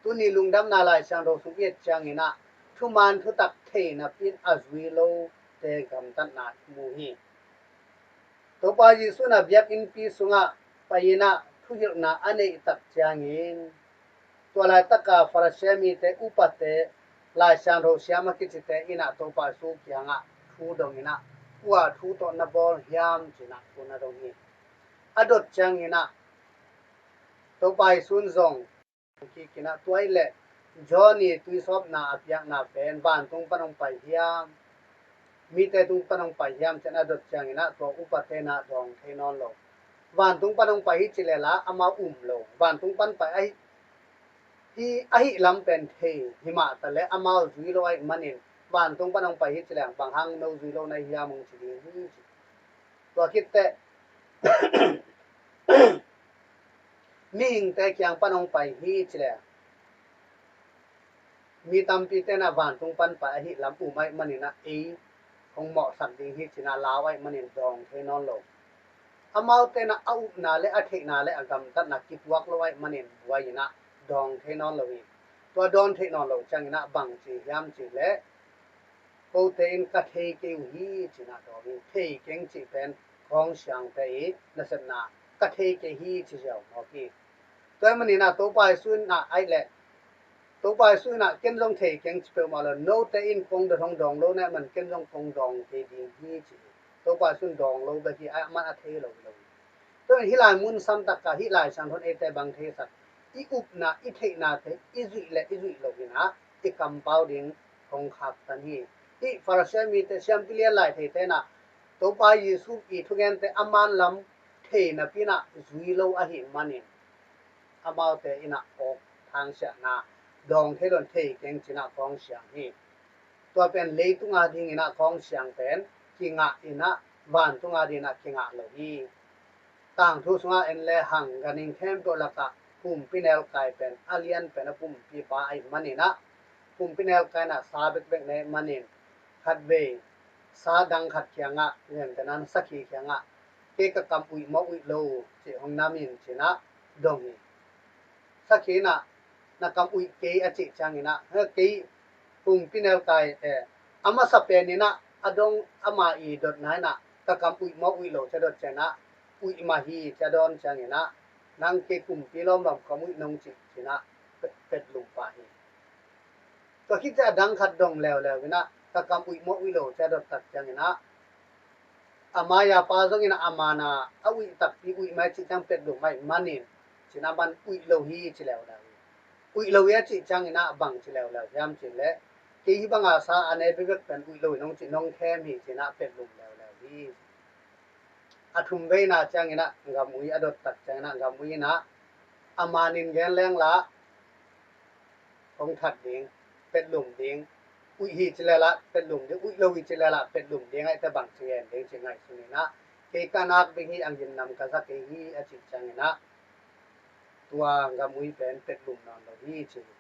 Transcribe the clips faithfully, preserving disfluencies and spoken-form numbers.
Tuni lungdamna Lai Siangtho sung i et ciangin ah thuman thutak thei napi in a zui lote gamtatna i mu hi. Topa Jesuh in ah biakinnpi sungah pai in ah thuhilhna a neih tak ciangin, tua laitaka Farasi mite, upate, Lai Siangtho siam a kicite in ah Topa Jesuh kiangah thu dong in ah, kua thu tawh na bawl hiam ci-in ah thu na dong hi. A dot ciangin ah Topa Jesuh in zong kik in ah, tua ahih leh John i tuisawpna a piakna pen vantung pan hong pai hiam, mite tung pan hong pai hiam ci-in a dot ciangin ah tua upate in ah dawng thei nawn lo. Vantung pan hong pai hi ci leh lah amau um lo. Vantung pan pai ahi, hi, ahi lam pen thei hi mah ta leh amau zui lo ahih manin vantung pan hong pai hi ci leh bang hang no zui lo na hi hiam hong ci ding hi ci. Tua khit teh mihingte kiang pan hong pai hi ci leh mi tampite in ah vantung pan pai ahi lam um ahih manin ah ei hong mawhsak ding hi ci-in ah lau ahih manin dawng thei nawn lo. Amaute in ah a upna le a theihna le a gamtatna kituak lo ahih manin buai in ah dawng thei nawn lo hi. Tua dawng thei nawn lo ciangin ah bang ci hiam ci leh, kote in ka thei kei uh hi ci-in ah dawng hi. Thei keng cih pen Kawng Siangte i nasepna, ka thei kei hi ci ziau mawk hi. Tua ahih manin ah Topa Jesuh in ah ahih leh, Topa Jesuh in ah ken zong thei keng ci peuhmah lo, note in kong dot hong dawng lo na ahih man ken zong kong dawng kei ding hi ci hi. Topa Jesuh in dawng lo bek hi, amah a thei lo hi lo hi. Tua hih lai mun samtak ah hih Lai Siangtho in eite bang theisak, i upna i theihnate i zuih le i zuih loh in ah i kampau ding hong khaktan hi. Hih Farasi mite, siampi lian lai theite in ah Topa Jesuh i thugente a manlam thei napi in ah zui lo ahih manin amaute in ah awk thangsiahna dawng thei lo in thei keng ci-in ah kawng siang hi. Tua pen leitung adingin ah kawng siang pen kingah in ah vantung adingin ah kingah lo hi. Tangthu sungah en le hang ganhing khempeuh lakah pumpi nelkai pen a lian pen a pumpipa ahih manin ah, pumpi nelkai in ah sa bekbek nei manin khatvei sa dang khat kiangah, lian pen an sakhi kiangah, kei ka kam uih mawh uih lo cih hong nam in ci-in ah dong hi. Sakhi in ah na kam uih kei a cih ciangin ah, kei pumpi nelkai, eh, a masa pen in ah a dong ama i dotna in ah ka kam uih mawh uih lo ci a dot ciangin ah uih mah hi ci a dawn ciangin ah nang kei kumpi lawmlawm kam uih nong cih ci-in ah pet, petlum pah hi. Tua khit ciang a dang khat dong leuleu in ah ka kam uih mawh uih lo ci a dot tak ciangin ah a mai-a pa zong in ah a man-a a uih takpi uih mai cih ciang petlum ahih manin ci-in ah man uih lo hi ci leuleu hi. Uih lo hi a cih ciangin ah bang ci leuleu hiam cih leh, kei hih banga sa a ne bekbek pen uih lo hi nong cih nong khem hi ci-in ah petlum leuleu hi. A thum veina ciangin ah gam ui a dot tak ciangin ah gam ui in ah a man in gen leng lah hong that ding, petlum ding, uih hi ci leh lah petlum ding, uih lo hi ci leh lah petlum ding, ahih teh bang ci gen ding ci ngaihsun in ah, kei ka nak ding hi, a gimnam ka za kei hi a cih ciangin ah tua gam ui pen petlum nawn lo hi ci hi.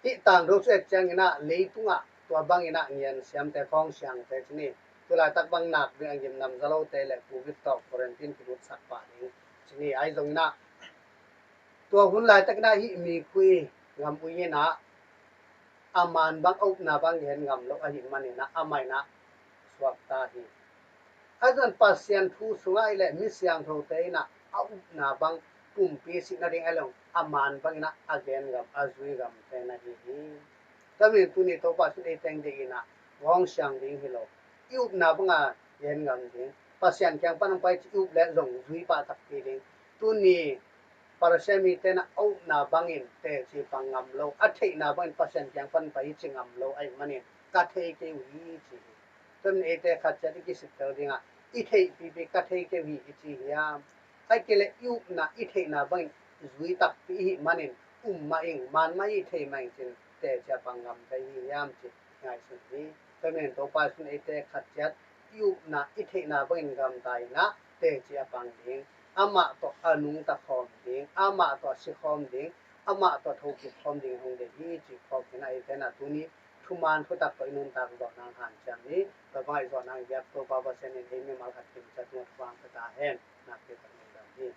Hih tangthu sung et ciangin ah leitungah tua bangin ah ngian siamte, khawng siangte ci ni, tu laitak bang nak ding, a gimnam za lote le covid tawh quarantine kilut sak pah ding ci ni. Ahi zongin ah tua hun laitakin ah hih mikui gam ui in ah a man bang, a upna bang gen ngam lo ahih manin ah amah in ah suakta hi. Ahi zongin Pasian thu sungah ih leh mi siangthote in ah a upna bang, pumpi sih nading a leh a man bangin ah a gen ngam, a zui ngamte na hi hi. Tua manin tuni Topa Jesuh in ei teng deih in ah khawng siang ding hi lo, i upna banga gen ngam ding, Pasian kiang pan hong pai cih i up leh zong zui pah takpi ding. Tuni Farasi mite in ah a upna bangin teci pang ngam lo, a theihna bangin Pasian kiang pan pai hi ci ngam lo ahih manin ka thei kei uh hi ci hi. Tua manin eite khat ciat i kisittel dingah i theihpipi ka thei kei uh hi i ci hiam? Ahih kei leh i upna i theihna bangin zui takpi i hih manin um mah ing, man mah ing, thei mah ing ci-in teci a pang ngam thei hi hiam ci ngaihsun hi. Tua manin Topa Jesuh in eite khat ciat i upna i theihna bangin gamta in ah teci a pang ding, amah tawh a nungta khawm ding, amah tawh a si khawm ding, amah tawh thokik khawm ding hong deih hi cih phawk in ah eite in ah tuni thuman thutak tawh i nuntak zawh nang hanciam ni. Tua bangah i zawh nang biak Topa Pasian in ei mimal khat kim ciat tungah thupha hong pia ta hen. Nakpi tak lungdam hi.